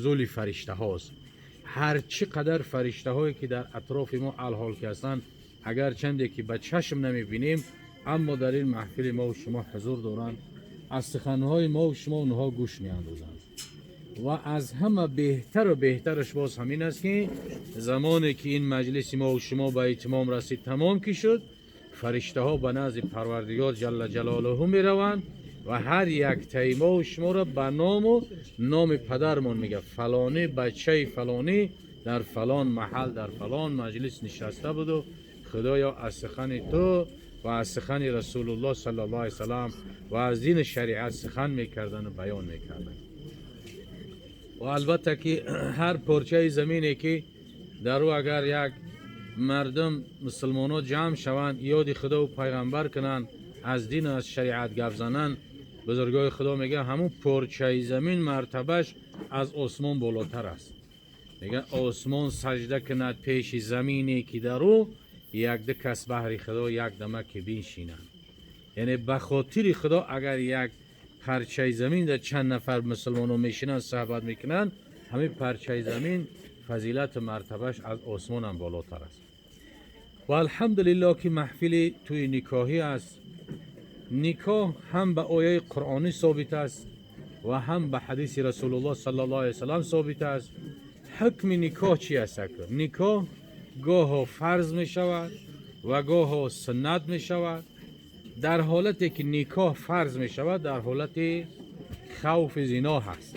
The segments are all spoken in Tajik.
нузули фариштаҳост. Ҳар чӣ қадар фариштаҳое ки дар атрофи мо алҳол ки ҳастанд, агарчанде ки ба чашм намебинем, аммо дар ин маҳфили мо ва шумо ҳузур доранд, аз суханҳои мо ва шумо онҳо гӯш меандозанд. Ва аз ҳама беҳтару беҳтараш боз ҳамин аст, ки замоне ки ин маҷлиси мо ва шумо ба итмом расид, тамом ки шуд, фариштаҳо ба назди Парвардигор ҷалла ҷалолаҳу мераванд ва ҳар яктаи мо ва шуморо ба ному номи падармон мегӯяд: фалонӣ бачаи фалонӣ дар фалон маҳал, дар фалон маҷлис нишаста буду Худоё, аз сухани ту ва аз сухани Расулуллоҳ саллаллоҳу алайҳи васаллам ва аз дини шариат сухан мекарданду баён мекарданд. Ва албатта ки ҳар порчаи замине ки дар ӯ агар як мардум мусулмонҳо ҷамъ шаванд, ёди Худову пайғамбар кунанд, аз дину аз шариат гап зананд, бузургои Худо мегӯяд, ҳамун порчаи замин мартабаш аз осмон болотар аст. Мегӯяд, осмон саҷда кунад пеши замине ки дар ӯ якду кас баҳри Худо як дама ки биншинанд. Яъне ба хотири Худо агар як парчаи замин дар чанд нафар мусулмонҳо мешинанд, суҳбат мекунанд, ҳамин парчаи замин фазилату мартабаш аз осмон ҳам болотар аст. Ва алҳамдулиллоҳ ки маҳфили тӯи никоҳӣ аст. Никоҳ ҳам ба ояи қуръонӣ собит аст ва ҳам ба ҳадиси Расулуллоҳ саллаллоҳу алайҳи васаллам собит аст. Ҳукми никоҳ чи аст? Никоҳ гоҳо фарз мешавад ва гоҳо суннат мешавад. Дар ҳолате ки никоҳ фарз мешавад, дар ҳолати хавфи зино ҳаст.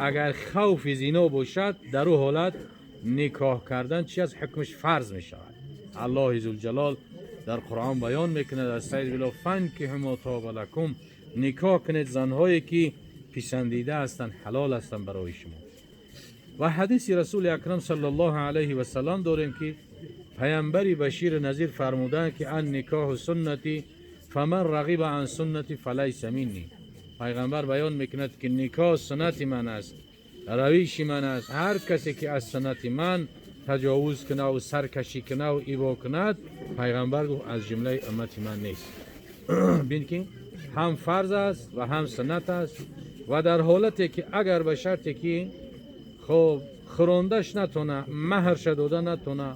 Агар хавфи зино бошад, дар ӯ ҳолат никоҳ кардан чи аст? Ҳукмаш фарз мешавад. Аллоҳи зулҷалол дар Қуръон баён мекунад: أستعيذ بالله، فانكحوا ما طاب لكم, никоҳ кунед занҳое ки писандида ҳастанд, ҳалол ҳастанд барои шумо. Ва ҳадиси Расули Акрам саллаллоҳу алайҳи васаллам дорем, ки паямбари башири назир фармуданд, ки النكاح سنتي فمن رغب عن سنتي فليس مني. Пайғамбар баён мекунад, ки никоҳ суннати ман аст, равиши ман аст. Ҳар касе ки аз суннати ман таҷовуз кунаву саркашӣ кунаву ибо кунад, пайғамбар гуфт, аз ҷумлаи уммати ман нест. Бин ки ҳам фарз аст ва ҳам суннат аст. Ва дар ҳолате ки агар ба шарте ки хоб хӯрондаш натона, маҳрша дода натона,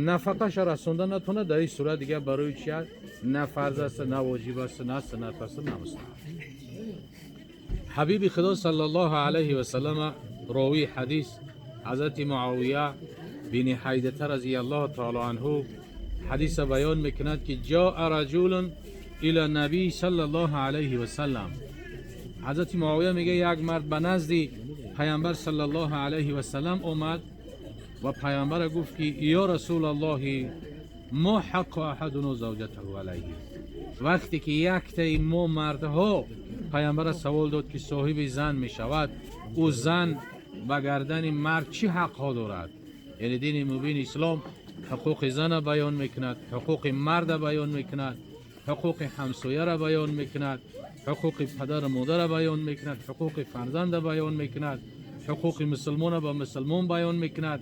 нафақаша расонда натона, дар ин сурат дигар барои чи аст? На фарз аст, на воҷиб аст, на суннат аст, на мустаҳаб. Ҳабиби Худо саллаллоҳу алайҳи васаллама, ровии ҳадис ҳазрати Муовия бини Ҳайдата разияллоҳу таоло анҳу ҳадиса баён мекунад, ки جاء رجل إلى النبي صلى الله عليه وسلم. Ҳазрати Муовия мега, як мард ба назди пайғамбар саллаллоҳу алайҳи васаллам омад ва пайғамбара гуфт, ки يا رسول الله، ما حق أحدنا زوجته عليه. Вақте ки яктаи мо мардҳо, пайғамбара савол дод, ки соҳиби зан мешавад, ӯ зан ба гардани мард чӣ ҳақҳо дорад? Яъне дини мубини ислом ҳуқуқи зана баён мекунад, ҳуқуқи марда баён мекунад, ҳуқуқи ҳамсояра баён мекунад, ҳуқуқи падару модара баён мекунад, ҳуқуқи фарзанда баён мекунад, ҳуқуқи мусулмона ба мусулмон баён мекунад.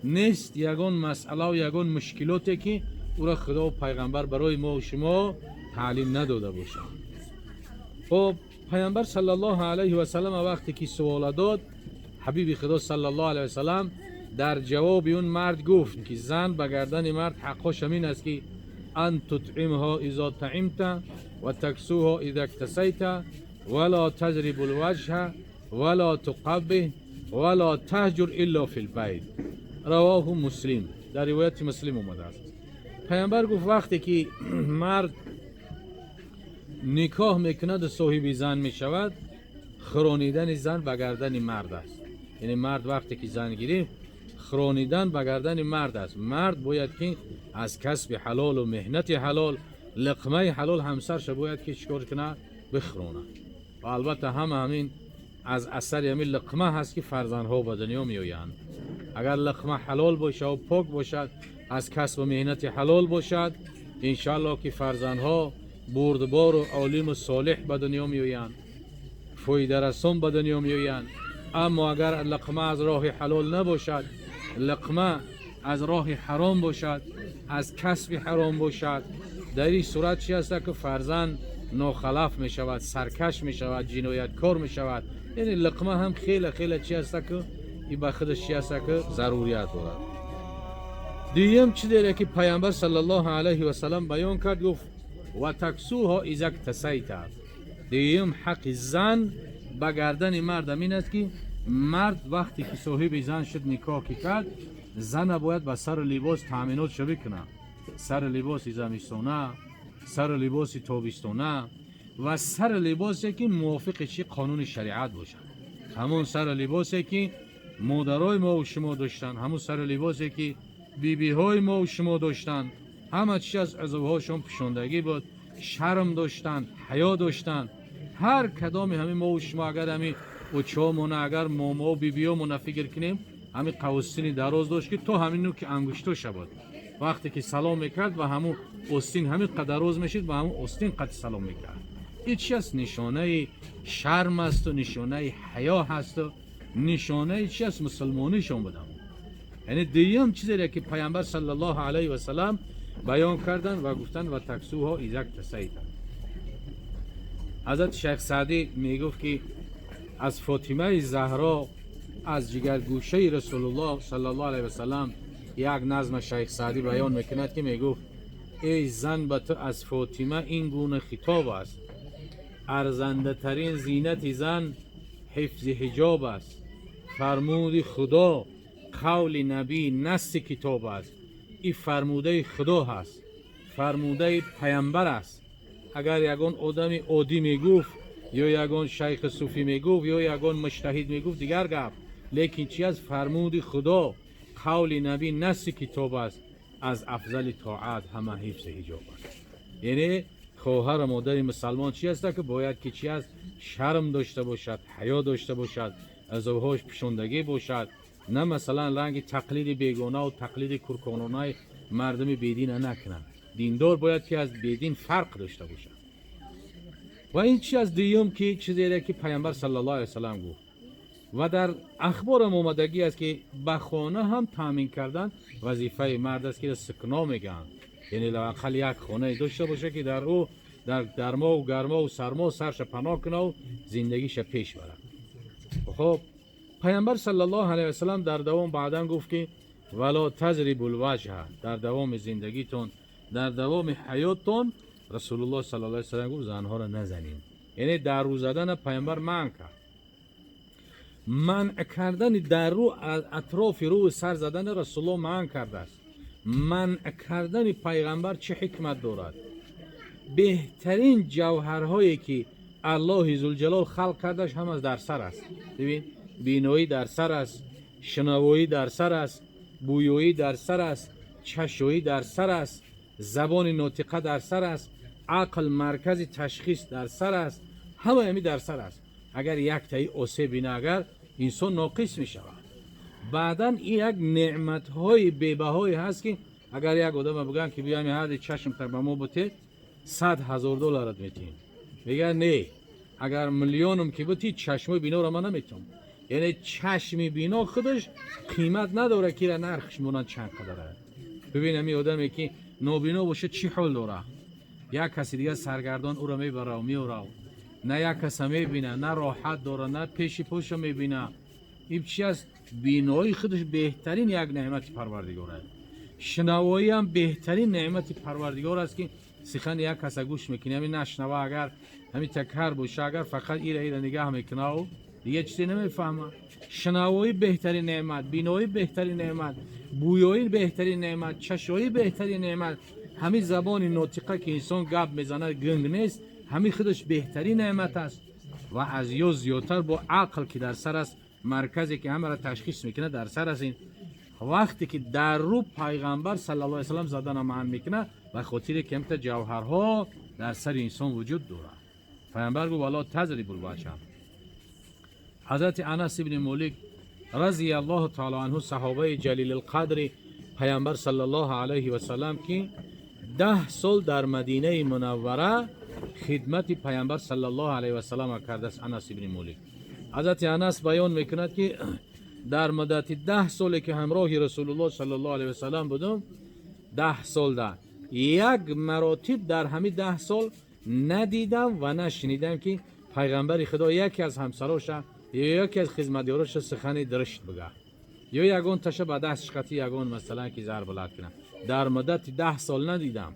Нест ягон масъалаву ягон мушкилоте ки ӯро Худову пайғамбар барои мо шумо таълим надода бошад. Хоб, пайғамбар саллаллоҳу алайҳи васаллам вақте ки суола дод, ҳабиби Худо саллаллоҳу алайҳи васаллам дар ҷавоби он мард гуфт, ки зан ба гардани мард ҳаққош ҳамин аст, ки أن تطعمها إذا طعمت وتكسوها إذا اكتسيت ولا تضرب الوجه ولا تقبح ولا تهجر إلا في البيت. رواه مسلم. Дар ривояти Муслим омадааст. Пайғамбар гуфт, вақте ки мард никоҳ мекунаду соҳиби зан мешавад, хӯронидани зан ба гардани мард аст. Яъне мард вақте ки зан гирифт, хӯронидан ба гардани мард аст. Мард бояд ки аз касби ҳалолу меҳнати ҳалол, лиқмаи ҳалол ҳамсарша бояд ки чикор кунад? Бихӯронад. Ва албатта ҳама ҳамин аз асари ҳамин лиқма ҳаст, ки фарзандҳо ба дунё меоянд. Агар лиқма ҳалол бошад, пок бошад, аз касбу меҳнати ҳалол бошад, иншааллоҳ ки фарзандҳо бурдбору олиму солиҳ ба дунё меоянд, фоидарасон ба дунё меоянд. Аммо агар лиқма аз роҳи ҳалол набошад, лиқма аз роҳи ҳаром бошад, аз касби ҳаром бошад, дар ин сурат чи аст, ки фарзанд нохалаф мешавад, саркаш мешавад, ҷинояткор мешавад. Яъне луқма ҳам хеле хеле чи аста, ки и ба худаш чи аста, ки зарурият дорад. Дуюм чизере, ки Пайғамбар саллаллоҳу алайҳи васалам баён кард, гуфт: وتكسوها إذا اكتسيت. Дуюм ҳаққи зан ба гардани мардам ин аст, ки мард вақте ки соҳиби зан шуд, никоҳ ки кард, зана бояд ба сару либос таъминотшо бикунад: сару либоси замистона, сару либоси тобистона ва сару либосе, ки мувофиқи чи қонуни шариат бошад. Ҳамон сару либосе, ки модарои мову шумо доштанд, ҳамон сару либосе, ки бибиҳои мову шумо доштанд, ҳама чи аз узвҳошон пӯшондагӣ буд, шарм доштанд, ҳаё доштанд. Ҳар кадоми ҳамин мову шумо, агар ҳамин очаомона, агар момоу бибиёмона фикр кунем, ҳамин қавстини дароз дошт, ки то ҳамин нуки ангуштоша буд. Вақте ки салом мекард, ба ҳамун остин ҳамин қадар дароз мешид, ба ҳамун остин қад салом мекард. Ин чи аст? Нишонаи шарм асту нишонаи ҳаё ҳасту нишонаи чи аст? Мусулмонишон будам. Яъне дуюм чизере, ки Пайғамбар саллаллоҳу алайҳи васалам баён карданд ва гуфтанд: وتكسوها إذا اكتسيت. Ҳазрати Шайх Саъдӣ мегуфт, ки аз Фотимаи Заҳро, аз ҷигаргӯшаи Расулуллоҳ саллаллоҳу алайҳи васалам, як назма Шайх Саъдӣ баён мекунад, ки мегуфт: эй зан, ба ту аз Фотима ин гуна хитоб аст: арзандатарин зинати зан ҳифзи ҳиҷоб аст. Фармуди Худо, қавли Набӣ, насси китоб аст. Ин фармудаи Худо ҳаст, фармудаи Паямбар аст. Агар ягон одами оддӣ мегуфт ё ягон шайхи суфӣ мегуфт ё ягон муҷтаҳид мегуфт, дигар гап. Лекин чи аст? Фармуди Худо, қавли Набӣ, насси китоб аст. Аз афзали тоат ҳама ҳифзи ҳиҷоб аст. Яъне хоҳару модари мусалмон чи аста, ки бояд ки чи аст? Шарм дошта бошад, ҳаё дошта бошад, узвҳош пӯшондагӣ бошад, на масалан ранги тақлиди бегонаву тақлиди кӯркононаи мардуми бедина накунанд. Диндор бояд ки аз бедин фарқ дошта бошад. Ва ин чи аз дуюм ки чизере, ки Пайғамбар саллаллоҳу алайҳи васалам гуфт. Ва дар ахборам омадагӣ аст, ки ба хона ҳам таъмин кардан вазифаи мард аст, ки сукно мегӯянд, яъне лоақал як хонае дошта бошад, ки дар ӯ дар дармову гармову сармо сарша паноҳ кунаву зиндагиша пеш барад. Хоб, Пайғамбар саллаллоҳу алайҳи васалам дар давом баъдан гуфт, ки ولا تضربوا الوجه. Дар давоми зиндагитон, дар давоми ҳаёттон, Расулуллоҳ саллаллоҳу алайҳи васалам гуфт: занҳоро назанед. Яъне дар рӯ задана Пайғамбар манъ кард. Манъ кардани дар рӯ, атрофи рӯи сар задани Расулуллоҳ манъ кардааст. Манъ кардани Пайғамбар чӣ ҳикмат дорад? Беҳтарин ҷавҳарҳое, ки Аллоҳи Зулҷалол халқ кардаш, ҳамаш дар сар аст. Бибин, биноӣ дар сар аст, шунавоӣ дар сар аст, бӯёӣ дар сар аст, чашоӣ дар сар аст, забони нотиқа дар сар аст, ақл, маркази ташхис дар сар аст. Ҳамаи ҳами дар сар аст. Агар яктаи осеб бина, агар инсон ноқис мешавад. Баъдан ин як неъматҳои бебаҳое ҳаст, ки агар як одама бигӯянд, ки биёми ҳарди чашмта ба мо бутед, 100 000 долларат метиҳем, мегӯяд: не, агар миллионам ки бутӣ, чашмои биноро ман наметавонам. Яъне чашми бино худаш қимат надорад, ки нархш монанд чанд қадар аст. Бибин, ҳамин одаме, ки нобино бошад, чӣ ҳол дорад? Як каси дигар саргардон ӯро мебарав, меорав, на як каса мебина, на роҳат дора, на пеши поша мебина. Ин чи аст? Бинои худаш беҳтарин як неъмати Парвардигор аст. Шунавоиам беҳтарин неъмати Парвардигор аст, ки сихани як каса гӯш мекунӣ. Ҳамин нашнава, агар ҳамин такар боша, агар фақат ира ира нигаҳ мекунав, дигар чизе намефаҳма. Шунавоӣ беҳтарин неъмат, биноӣ беҳтарин неъмат, бӯёӣ беҳтарин неъмат, чашоӣ беҳтарин неъмат. Ҳамин забони нотиқа, ки инсон гап мезанад, гунг нест, ҳамин худаш беҳтарин неъмат аст. Ва аз ё зиёдтар бо ақл, ки дар сар аст, марказе, ки ҳамаро ташхис мекунад, дар сар аст. Ин вақте ки дар рӯ Пайғамбар саллаллоҳу алайҳи васаллам задана манъ мекунад, ба хотире ки ҳамта ҷавҳарҳо дар сари инсон вуҷуд дорад. Пайғамбар гуфт: ولا تضربوا الوجه. Ҳазрати Анас ибни Молик разияллоҳу таала анҳу, саҳобаи ҷалилилқадри Пайғамбар саллаллоҳу алайҳи васалам, ки 10 сол дар Мадинаи Мунаввара хидмати Пайғамбар саллаллоҳу алайҳи васаллама кардааст. Анас ибни Молик, ҳазрати Анас баён мекунад, ки дар муддати 10 соле, ки ҳамроҳи Расулуллоҳ саллаллоҳу алайҳи васалам будум, 10 солда як маротиб дар ҳамин 10 сол надидам ва нашунидам, ки Пайғамбари Худо яке аз ҳамсароша Ё яке аз хизматгороша сухани дурушт бигӯ, ё ягон таша ба даст шиқати, ягон масалан ки зарб лат кунад, дар муддати 10 сол надидам.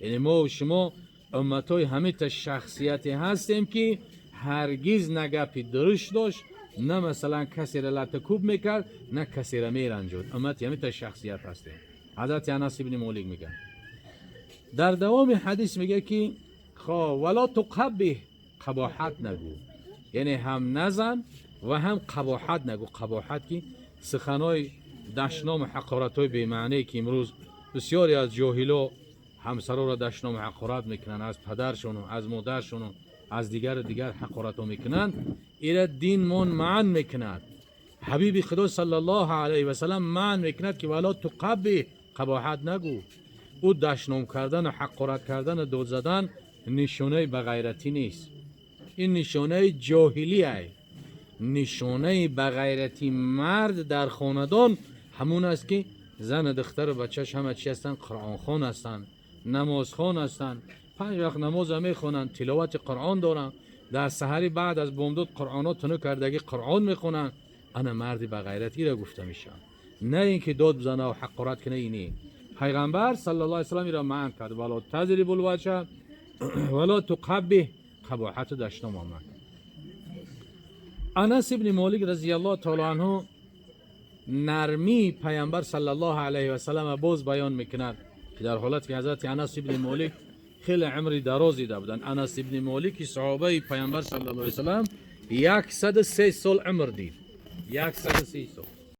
Яъне мо шумо умматҳои ҳамита шахсияте ҳастем, ки ҳаргиз на гапи дурушт дошт, на масалан касеро латакӯб мекард, на касеро меранҷуд. Уммати ҳамита шахсият ҳастем. Ҳазрати Анас ибни Молик мегӯяд, дар давоми ҳадис мегӯяд, ки хо ولا تقبح, қабоҳат нагӯ. Яъне ҳам назан ва ҳам қабоҳат нагӯ. Қабоҳат ки суханҳои дашному ҳақоратҳои бемаъне, ки имрӯз бисёре аз ҷоҳило ҳамсароро дашному ҳақорат мекунанд, аз падаршону аз модаршону аз дигару дигар ҳақоратҳо мекунанд. Ира динмон манъ мекунад. Ҳабиби Худо саллаллоҳу алайҳи васалам манъ мекунад, ки ولا تقبح, қабоҳат нагӯ. Ӯ дашном кардану ҳақорат кардану дод задан нишонаи бағайратӣ нест, ин нишонаи ҷоҳилиай. Нишонаи бағайрати мард дар хонадон ҳамун аст, ки зану духтару бачаш ҳама чи ҳастанд? Қуръонхон ҳастанд, намозхон ҳастанд, панҷ вақт намоза мехонанд, тиловати Қуръон доранд, дар саҳарӣ баъд аз бомдод қуръонҳо тунук кардагӣ қуръон мехонанд. Ана марди бағайрат ира гуфта мешавад, на ин ки дод бизана ҳақорат кина. Ини пайғамбар саллаллоҳу алайҳи васаллам иро манъ кард: ولا تضرب الوجه ولا تقبح. Қабоҳату дашном омад. Анас ибни Молик разияллоҳу таоло анҳу нармии пайғамбар саллаллоҳу алайҳи васаллам боз баён мекунад, ки дар ҳолате ки ҳазрати Анас ибни Молик хеле умри дароз дида буданд. Анас ибни Молики саҳобаи пайғамбар саллаллоҳу алайҳи васаллам 103 сол умр дид, 103 сол.